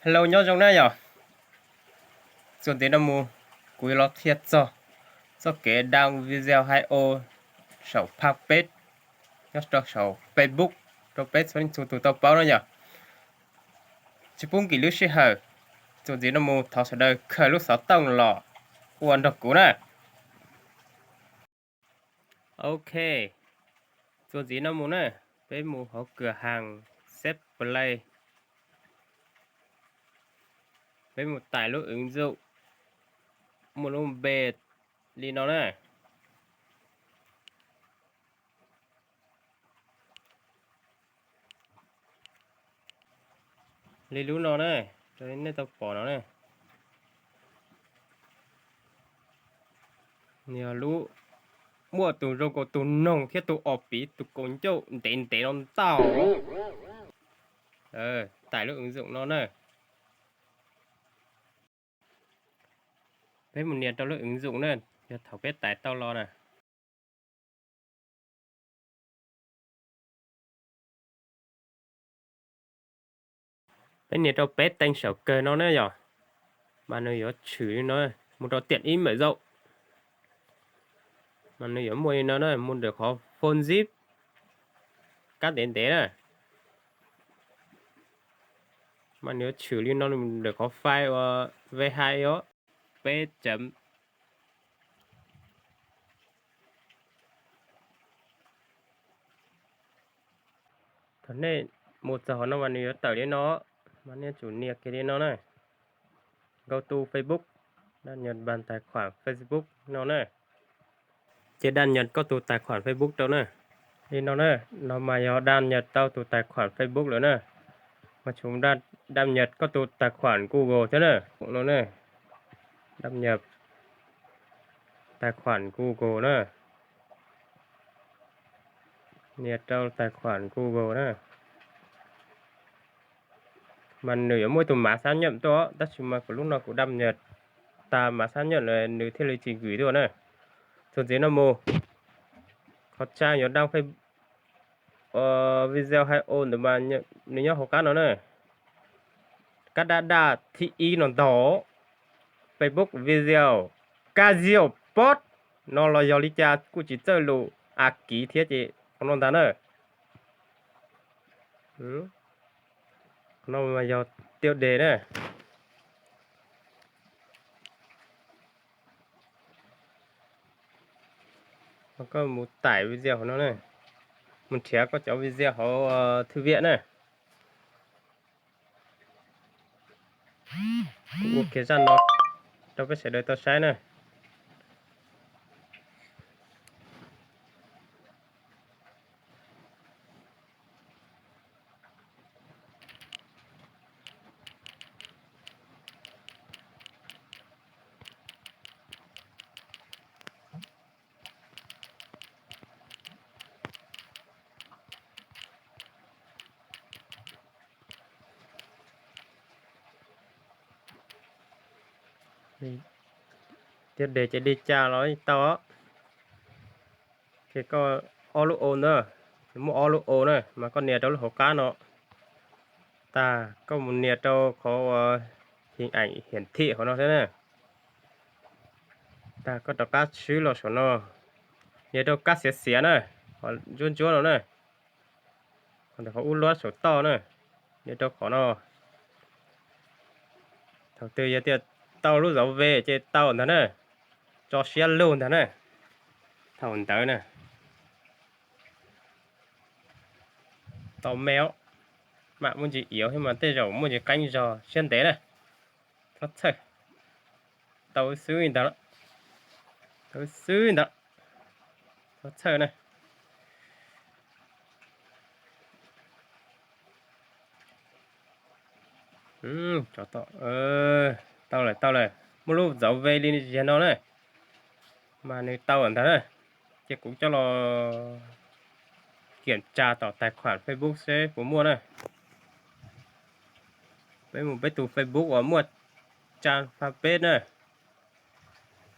Hello, nyob zoo na yom. Txuas ntxiv no mus, kuv yuav los qhia txog txoj kev đăng video hais o saum fanpage nyob rau saum Facebook rau peb txhua leej txhua tus tau paub na yom. Tsis pub nkim lub sij hawm, txuas ntxiv no mus thov sawv daws khaws lub xov tooj los ua nrog kuv na. Ok, txuas ntxiv no mus na, peb mus hauv kws haas Xeeb Play, peb mus tải lub ứng dụng, muaj lub npe li no na. Li lub no na, rau nej tau pom no na. Nws yog lub muaj tus zoo nkaus tus noog thiab tus os piv tus kaus ncauj ntev ntev no ntau. Tải lub ứng dụng no na. Peb mus nias rau lub ứng dụng na, yog thaum peb tải tau los na. Peb nias rau peb teej saum kawg no na yom, mas nws yuav tshwm li no, mus rau tiện ích mở rộng, mas nws yuav muaj li no na, mus ntawm qhov phone zip kab ntev ntev na, mas nws yuav tshwm li no ntawm qhov file uas V hai os, peb chấm Thaum nej mus txog qhov no mas nws yuav tawm li no, mas nej tsum nias kiag li no na. Go to Facebook, đăng nhập bằng tài khoản Facebook no na. Ces đăng nhập koj tus tài khoản Facebook rau na. Li no na, no mas yog đăng nhập tau tus tài khoản Facebook lawm na. Mas tsum đăng nhập koj tus tài khoản Google thiab na. No na, đăng nhập tài khoản Google na. Nias rau tài khoản Google na. Mas nws yuav muaj ib tug mã xác nhận tuaj, tab sis mas kuv lub no kuv đăng nhập tag mã xác nhận lawm nws thiaj li tsis gửi tuaj na. Txuas ntxiv no mus, qhov trang yuav đăng video hais o ntawd mas nws nyob hauv qab no na. Kab daj daj thib ib no ntag, Facebook video, ka ziau post no los yog li cas kuj tsis txawj lus a kiv thiab ces qhov no ntag na. Qhov no mas yog tiêu đề na. Koj mus tải video hauv no na, mus nrhiav koj cov video hauv thư viện na. Kuv ua kiag zaj no rau peb sawv daws tau saib na. Tias dej ces li cas los tau. Ces koj ob lub o ntawd, muaj ob lub o na, mas koj nias rau lub hauv qab no. Tag koj mus nias rau qhov hình ảnh hiển thị hauv no thiab na. Tag koj rov qab swb los saum no, nias rau kab xiav xiav na, qhov ntsuab ntsuab no na, qhov ntawm qhov ub luab saum toj na, nias rau qhov no. Thaum twg yog tias tau lub zauv ve ces tau ntag na, tso siab lug ntag na. Thaum ntawd na, tau me os, mam muaj ntsis iv thiab mas tej zaum muaj ntsis qeeb zog siab ntev na. Txhob txhawj, tau xwb ntag, tau xwb ntag, txhob txhawj na. Tau lawm, tau lawm, muaj lub zauv ve li zig no na, mas nws tau ntag na. Ces kuv coj los kiểm tra tom tài khoản Facebook seb puas muaj na. Peb mus peb tus Facebook uas muaj trang fanpage na,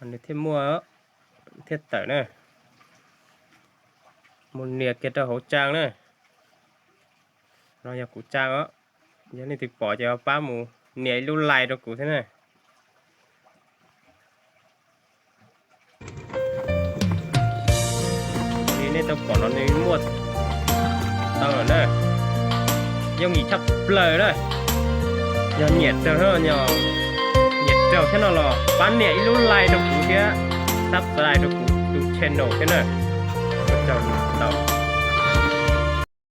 nws thiaj muaj, thiaj tawm na. Mus nias kiag rau hauv trang na. No yog kuv trang os. Yog leej twg pom ces pab mus nias ib lub like rau kuv thiab na. Li nej tau pom no nws muaj tau lawm na, yooj yim tshaj plaws na. Yog nyiam raug, nyiam raug thiab no los pab nias ib lub like rau kuv thiab subscribe rau kuv tus channel thiab na. Ua tsaug ntau.